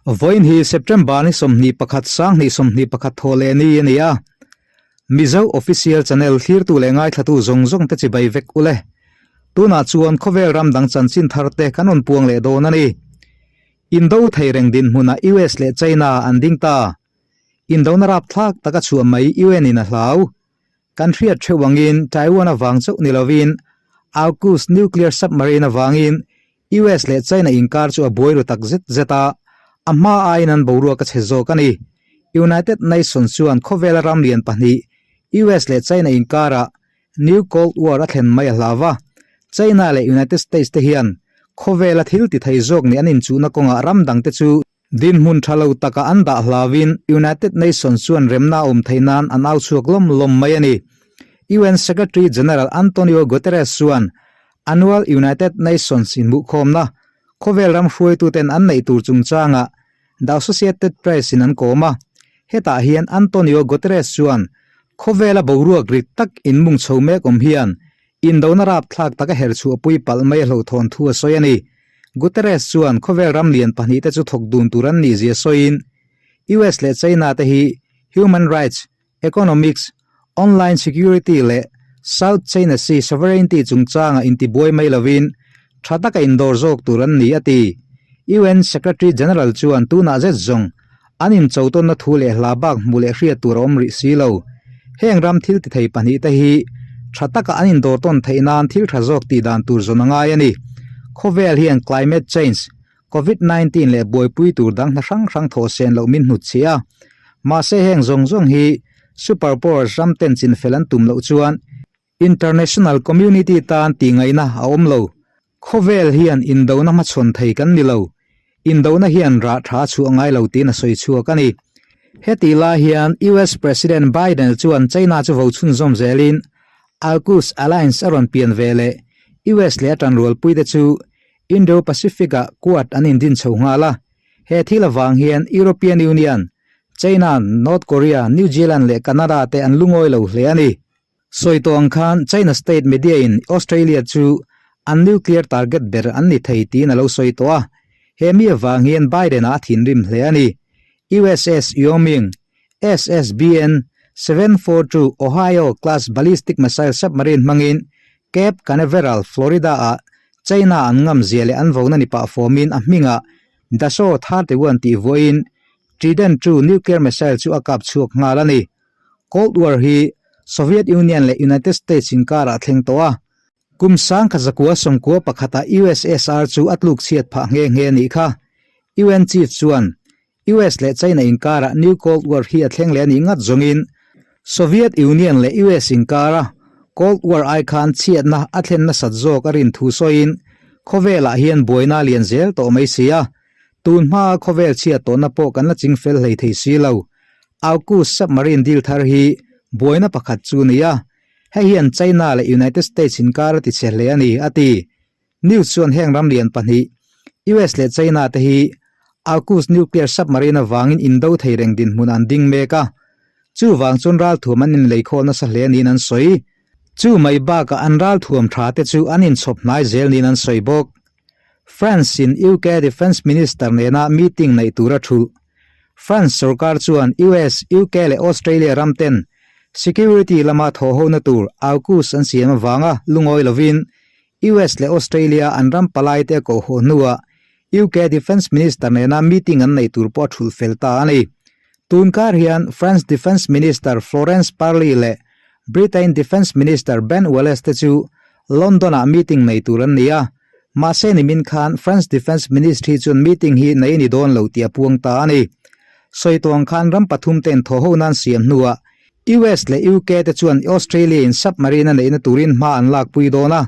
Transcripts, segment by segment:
Vawiin hi September ni 21 2021 thaw leh ni a ni a. Mizo Official Channel thlirtu leh ngaithlatu zawng zawng te chibai vek u le. Tunah chuan khawvel ram dang chanchin thar te kan rawn puang leh dawn a ni. Indo thei reng dinhmunah US leh China an ding ta. Indona rapthlak taka chhuah mai UN in a hlau. Kan hriat theuh angin Taiwan avang chauh ni lovin AUKUS nuclear submarine avangin US leh China inkar chu a buai ru tak zet zet a, a hma aiin an boruak a chhe zawk a ni. United Nations chuan khawvela ram lian pahnih US leh China inkarah New Cold War a thlen mai a hlau va, China leh United States te hian khawvela thil ti thei zawk nih an inchuhna kawngah ram dangte chu Dinhmun tha lo taka an dah hlauin United Nations chuan remna a awm theih nan an au chhuak lawm lawm mai a ni. UN Secretary General Antonio Guterres chuan Annual United Nations inhmuhkhawmna khawvel ram hruaituten an neih tur chungchangah The Associated Press in an kawm a. Hetah hian Antonio Guterres chuan khawvela boruak rit tak inmung chho mek awm hian Indona rapthlak taka herchhuahpui palh mai a hlauhthawn thu a sawi a ni. Guterres chuan khawvel ram lian pahnihte chu thawk dun tur an nih zia sawiin, US leh China te hi human rights, economics, online security leh South China Sea sovereignty chungchanga intibuai mai lovin tha taka indawr zawk tur an ni a ti. UN Secretary General chuan tunah zet zawng An inchotawnna thu leh hla bak hmuh leh hriat tur a awm rih si lo. Heng ram thil ti thei pahnihte hi tha taka an indawrtawn theih nan thil tha zawk tih dan tur zawn a ngai a ni. Khawvel hian climate change, Covid 19 leh buaipui tur dang hna hrang hrang thawh sen loh min hnutchhiah a. Mahse heng zawng zawng hi super powers ram ten chinfel an tum loh chuan International community tan tih ngaihna a awm lo. Khawvel hian indona hmachhawn thei kan ni lo. Indona hian rah tha a chhuah ngai lo tiin a sawi chhuak a ni. Hetih lai hian US President Biden chuan China chu vo chhunzawm zelin AUKUS alliance a rawn pian ve leh US leh a tanrualpuite chu Indo-Pacific-ah Quad an indin chho nghal a. He thil avang hian European Union, China, North Korea, New Zealand leh Canada te an lungawi lo hle a ni. Sawi tawh ang khan China state media in Australia chu an nuclear target ber an ni thei tiin a lo sawi tawh a, he mi avang hian Biden-a a thinrim hle a ni. USS Wyoming, SSBN, 742 Ohio class ballistic missile submarine hmangin Cape Canaveral, Florida-ah China an ngam zia leh an vona ni pah fawmin a hmingah Dassault 31 tih vuahin Trident II nuclear missile chu a kap chhuak nghal a ni. Cold War hi Soviet Union leh United States inkarah a thleng tawh a, kum 1991 ah USSR chu a tluk chhiat phah nghe nghe a nih kha. UN chief chuan US leh China inkarah New Cold War hi a thleng leh a nih ngat zawngin Soviet Union leh US inkara Cold War ai khan chhiatna a thlen nasat zawk a rin thu sawiin khawvelah hian buaina a lian zel tawh mai si a, tun hmaa khawvel chhiat tawhna pawh kan la chingfel hlei thei si lo. AUKUS submarine deal thar hi buaina pakhat chu a ni a, hei hian China leh United States inkar a tichhe hle a ni, a ti. News chuan heng ram lian pahnih, US leh China te hi AUKUS nuclear submarine avangin indo thei reng dinhmun an ding mek a, chuvang chuan ralthuam an inleikhawh nasa hle niin an sawi. Chu mai bakah an ralthuam tha te chu an inchhawp hnai zel niin an sawi bawk. France in UK Defence Minister nena meeting neih tur a thulh. France sorkar chuan US, UK leh Australia ram ten security lama thawhhona tur AUKUS an siam avanga lungawi lovin US leh Australia an ram palai te a kohhawh hnuah UK Defence Minister nena meeting an neih tur pawh a thulh fel ta a ni. Tun kar hian France Defence Minister Florence Parly leh Britain Defence Minister Ben Wallace te chu London-ah meeting nei tur an ni a, mahse nimin khan France Defence Ministry chuan meeting hi nei ni dawn lo tih a puang ta a ni. Sawi tawng khan ram pathum ten thaw ho nan siam hnuah US leh UK te chuan Australia in submarine a neihna turin hma an lakpui dawn a.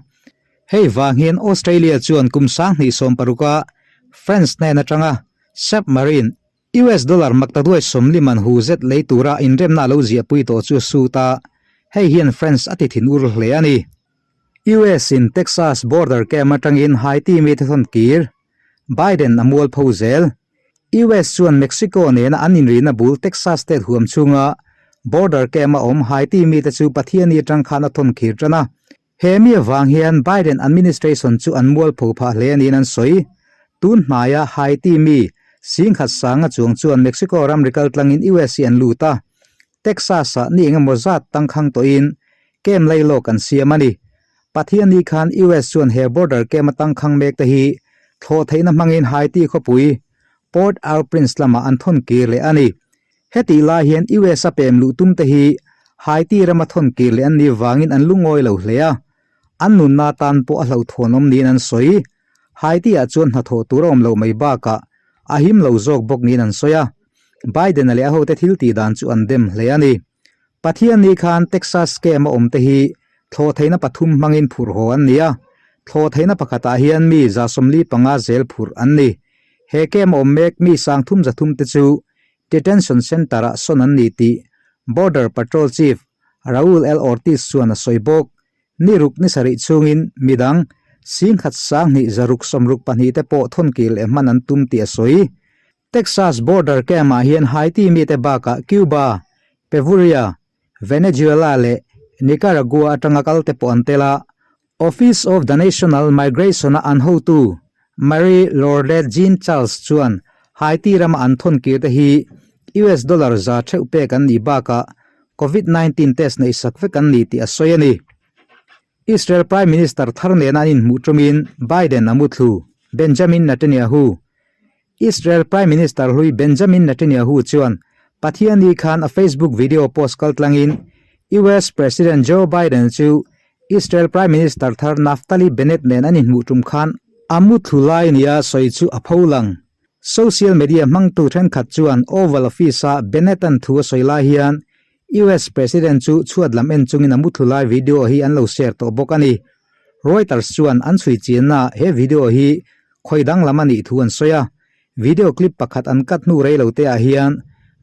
Hei vang hian Australia chuan kum 2016 a France hnen atanga submarine US dollar maktaduai sawmli man hu zet lei tura inremna a lo ziahpui tawh chu a sut a, hei hian France a ti thin ur hle a ni. US in Texas border camp atangin Haiti mite thawn kir, Biden a mualpho zel. US chuan Mexico nena an inrihna bul Texas state huam chhunga border camp a awm Haiti mite chu Pathiani atang khan a thawn khir tan a. He mi avang hian Biden administration chu an mualpho phah hle niin an sawi. Tun hnaia Haiti mi Singkhat sanga chuang chuan Mexico ramri kal tlangin US hi an lut a, Texas-ah ni engemaw zat tangkhang tawhin camp lei lawk an siam a ni. Pathianni khan US chuan he border camp a tangkhang mek te hi thlawh theihna hmangin Haiti khawpui Port-au-Prince lamah an thawn kir leh a ni. Hetih lai hian US a pem luh tum te hi Haiti rama thawn kir leh an nih vangin an lungawi lo hle a, an nunna tan pawh a hlauhthawnawm niin an sawi. Haiti-ah chuan hnathawh tur a awm loh mai bakah a him lo zawk bawk niin an sawi a, Biden-a leh a hote thil tih dan chu an dem hle a ni. Pathianni khan Texas scam a awmte hi thlawhtheihna pathum hmangin phurh haw an ni a, thlawhtheihna pakhatah hian mi 75 zel phurh an ni. He camp a awm mek mi 30 zathum te chu Detention Centre-ah sawn an ni tih Border Patrol Chief Raul L. Ortiz chuan a sawi bawk. Ni ruk ni sarih chhungin midang 10,000 sang hnih zaruk sawmruk pahnih te pawh thawnkir leh hman an tum tih a sawi. Texas border camp-ah hian Haiti mite bakah Cuba, Pevuria, Venezuela leh Nicaragua atanga kalte pawh an tel a. Office of the National Migration-a an hotu Marie Lourdes Jean Charles chuan Haiti rama an thawnkir te hi US dollar za theuh pek an nih bakah Covid 19 test neih sak vek an ni tih a sawi a ni. Israel Prime Minister thar nena an inhmuh tumin Biden a muthlu, Benjamin Netanyahu. Israel Prime Minister hlui Benjamin Netanyahu chuan Pathianni khan a Facebook video post kaltlangin US President Joe Biden chu Israel Prime Minister thar Naftali Bennett nen an inhmuh tum khan a muthlu lai nia sawi chu a pholang. Social media hmangtu thenkhat chuan Oval Office-a Bennett-a'n thu a sawi lai hian US President chu chhuat lam en chungin a muthlu lai video hi an lo share tawh bawk a ni. Reuters chuan an chhui chiannaah he video hi khawi danglam a nih thu an sawi a. Video clip pakhat an cut hnu rei lo te ah hian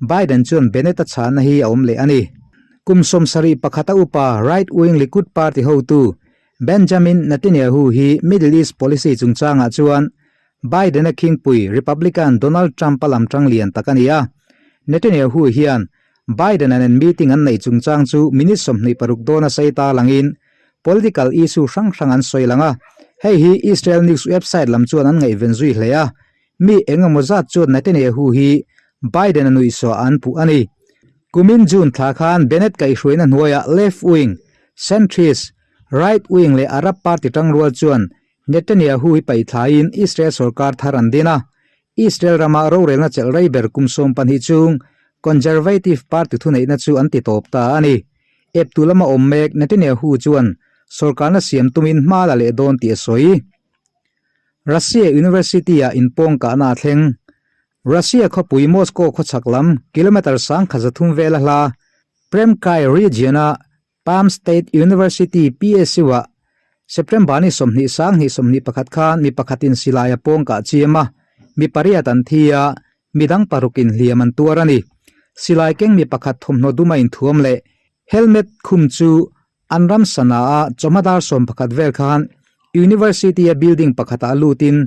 Biden chuan Bennett-a chhahna hi a awm leh a ni. Kum 71 a upa right-wing Likud party hotu Benjamin Netanyahu hi Middle East policy chungchangah chuan Biden-a khingpui Republican Donald Trump-a lam tang lian tak a ni a. Netanyahu hian Biden-a nen meeting an neih chungchang chu minute 26 dawna sei ta langin political issue hrang hrang an sawi lang a. Hei hi Israel news website lam chuan an ngaihven zui hle a. Mi eng emaw zat chuan Netanyahu hi Biden-a nuihsawh an puh a ni. Kumin June thla khan Bennett kaihhruaina hnuaiah left-wing, centrist, right-wing leh Arab party tangrual chuan Netanyahu hi paihthlaiin Israel sorkar thar an din a. Israel rama rorelna chelh rei ber kum 12 chung Conservative Party thuneihna chu an ti tawp ta a ni. Eptu lama awm mek Netanyahu chuan sorkarna siam tumin hma la leh dawn tih a sawi. Russia University-ah inpawngkahna a thleng. Russia khawpui Moscow khawchhak lam kilometre 1300 vela hla Premkai region-a Palm State University, PSU, ah September ni 20 sang hnih 21 khan mi pakhatin silai a pawng kah chiam a, mi pariat an thi a, mi dang parukin hliam an tuar a ni. Silai keng mi pakhat thawmhnaw duma inthuam leh helmet khum chu an ram sana a chawhma dar 11 vel khan University a building pakhatah lutin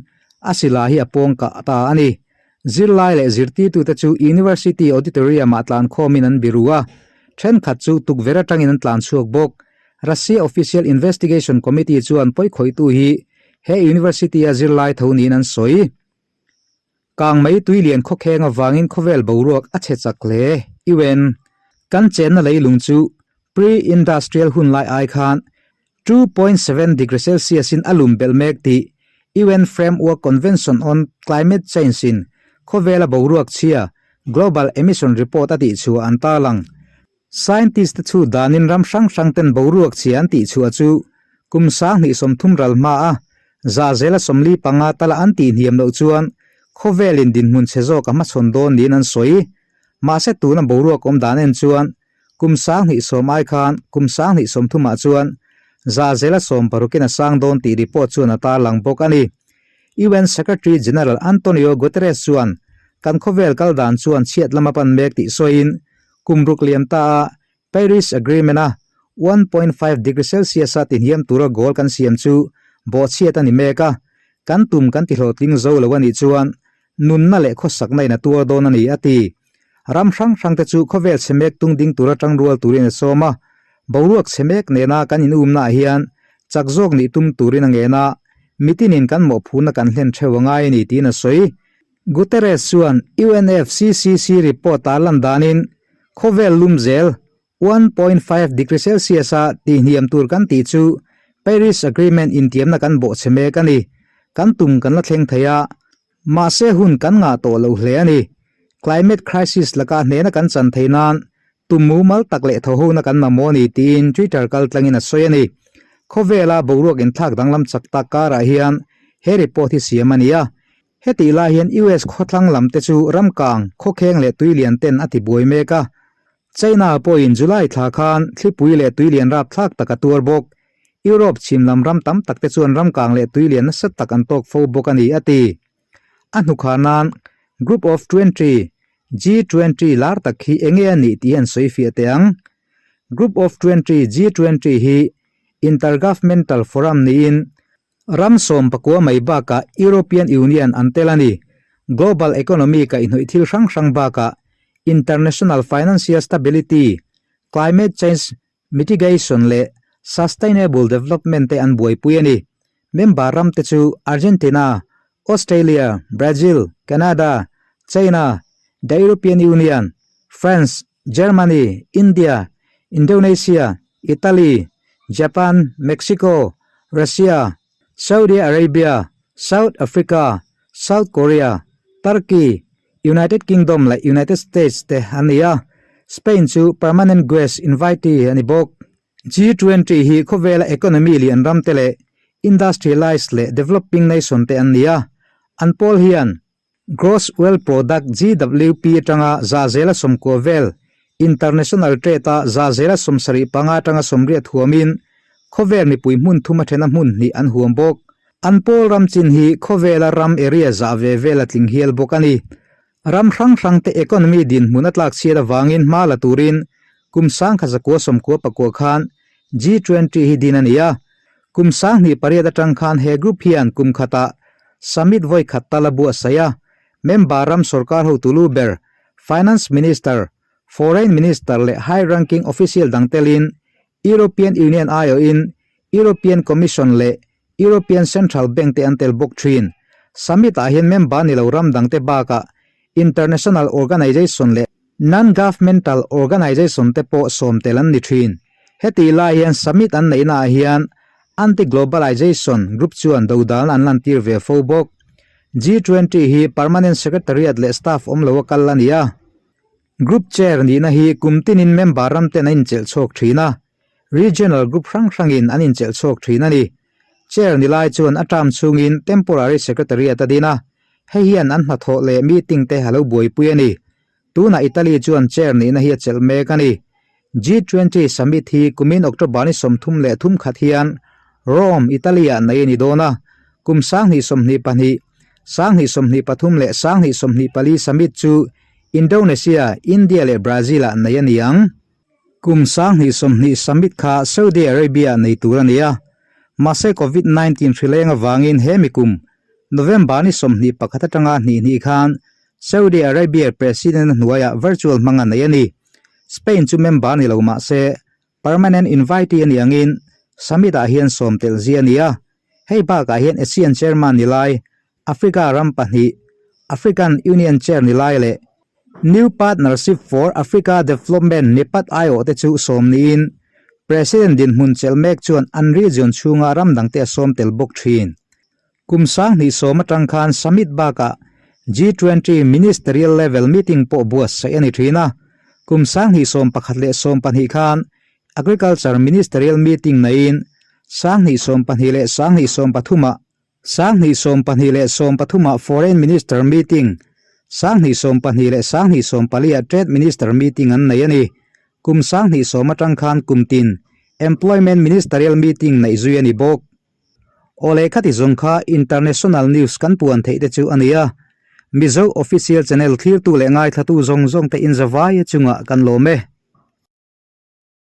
a silai hi a pawng kah ta a ni. Zirlai leh zirtirtute chu University Auditorium-ah tlan khawmin an biru a, thenkhat chu tukverh atangin an tlan chhuak bawk. Russia Official Investigation Committee chuan pawikhawihtu hi he University-a zirlai tho niin an sawi. Kangmei tuilian khawkheng avangin khawvel boruak a chhe chak hle. UN. Kan chenna leilung chu pre-industrial hunlai ai khan 2.7 degree Celsius in a lum belh mek tih UN Framework Convention on Climate Change in khawvela boruak chhia Global Emission Report a tih chhuah an tarlang. Scientist te chu danin ram hrang hrang ten boruak chhia an tih chhuah chu kum 2030 ral hma a za zela 45 tala an tih hniam loh chuan khawvelin dinhmun chhe zawk a hmachhawn dawn niin an sawi. Mahse tuna boruak awm dan en chuan Kum 2010 ai khan kum 2030 ah chuan za zela 60 in a sang dawn tih report chuan a tarlang bawk a ni. UN Secretary General Antonio Guterres chuan kan khawvel kal dan chuan chhiat lama pan mek tih sawiin kum ruk liam ta a Paris Agreement a 1.5 degree Celsius a tihniam tura goal kan siam chu bawhchhiat a ni mek a, kan tum kan tihlawhtling zo lo a nih chuan nunna leh khawsakna in a tuar dawn a ni a ti. Ram hrang hrang te chu khawvel chhe mek tung ding tura tang rual turin a sawm a, boruak chhe mek nena kan inumnaah hian chak zawk nih tum turin a ngen a, mitinin kan mawhphurna kan hlen theuh a ngai a ni tiin a sawi. Guterres chuan UNFCCC report a lan danin khawvel lum zel 1.5 degree Celsius-a tihhniam tur kan tih chu Paris Agreement intiamna kan bawhchhe mek a ni. Kan tum kan la thleng thei a, mahse hun kan ngah tawh lo hle a ni. Climate crisis laka hnehna kan chan thei nan tum mumal tak leh thawhona kan mamawh a ni tiin Twitter kaltlangin a sawi a ni. Khawvela boruak inthlak danglam chak tak karah hian he report hi siam a ni a. Hetih lai hian US khawthlang lam te chu ramkang, khawkheng leh tuilian ten a tibuai mek a. China pawhin July thla khan thlipui leh tuilian rapthlak tak a tuar bawk. Europe chhim lam ram tam tak te chuan ramkang leh tuilian nasa tak an tawk fo bawk a ni, a ti. A hnukhar nan Group of 20, G20, lar tak hi enge a nih tih hi an sawi fiah teh ang. Group of 20, G20, hi Intergovernmental Forum niin Ram 14 mai bakah European Union an tel a ni. Global economy kaihhnawih thil hrang hrang bakah international financial stability, climate change mitigation leh sustainable development te an buaipui a ni. Member ram te chu Argentina, Australia, Brazil, Canada, China, the European Union, France, Germany, India, Indonesia, Italy, Japan, Mexico, Russia, Saudi Arabia, South Africa, South Korea, Turkey, United Kingdom leh United States te an ni a, Spain chu permanent guest invitee a ni bawk. G20 hi khawvela economy lian ram te leh industrialized leh developing nation te an ni a, an pawl hian Gross Wealth Product, GWP, atanga zahzela 90 vel, International Trade-a zahzela 75 atanga 80 huamin khawvel mipui hmun thum a thena hmun hnih an huam bawk. An pawl ram chin hi khawvela ram area zah ve vel a tling hial bawk a ni. Ram hrang hrangte economy dinhmun a tlak chhiat avangin hma la turin kum 1999 khan G20 hi din a ni a. Kum 2008 atang khan he group hian kum khatah Summit vawi khat tal a buatsaih a, member ram sorkar hotu lu ber, Finance Minister, Foreign Minister leh high ranking official dang telin European Union aiawhin European Commission leh European Central Bank te an tel bawk thin. Summit ah hian member ni lo ram dang te bakah international organization leh non-governmental organization te pawh sawm tel an ni thin. Hetih lai hian summit an neihna ah hian anti-globalization group chuan dodalna an lantir ve fo bawk. G20 hi permanent secretariat leh staff awm lo a kal a ni a. Group chair nihna hi kum tinin member ram ten a inchelh chhuak thin a, regional group hrang hrangin an inchelh chhuak thin a ni. Chair ni lai chuan a term chhungin temporary secretariat a din a, hei hian an hnathawh leh meeting te a lo buaipui a ni. Tunah Italy chuan chair nihna hi a chelh mek a ni. G20 summit hi kumin October ni 33 khat hian Rome, Italy-ah nei a ni dawn a, kum 2022, 2023 leh 2024 summit chu Indonesia, India leh Brazil-ah nei a ni ang. Kum 2020 summit kha Saudi Arabia-ah nei tur a ni a, mahse Covid 19 hri leng avangin he mi kum November ni 21 atanga hnih hnih khan Saudi Arabia President-a hnuaiah virtual hmang a nei a ni. Spain chu member ni lo mah se, permanent invitee a nih angin summit-ah hian sawm telh zia a ni a. Hei bakah hian ASEAN chairman ni lai, Africa ram pahnih, African Union chair ni lai leh New Partnership for Africa Development NEPAD aiawh te chu sawm niin President dinhmun chelh mek chuan an region chhunga ram dangte a sawm tel bawk thin. Kum 2010 atang khan summit bakah G20 Ministerial Level Meeting pawh buatsaih a ni thin a. Kum 2011 leh 12 khan Agriculture Ministerial Meeting neiin 2012 leh 2013 ah 2012 leh 13 ah Foreign Minister Meeting, 2012 leh 2014 ah Trade Minister Meeting an nei a ni. Kum 2010 atang khan kum tin Employment Ministerial Meeting neih zui a ni bawk. Aw leh khati zawng kha International News kan puan theih te chu a ni a. Mizo Official Channel thlirtu leh ngaithlatu zawng zawng te inzavai chungah kan lawm e.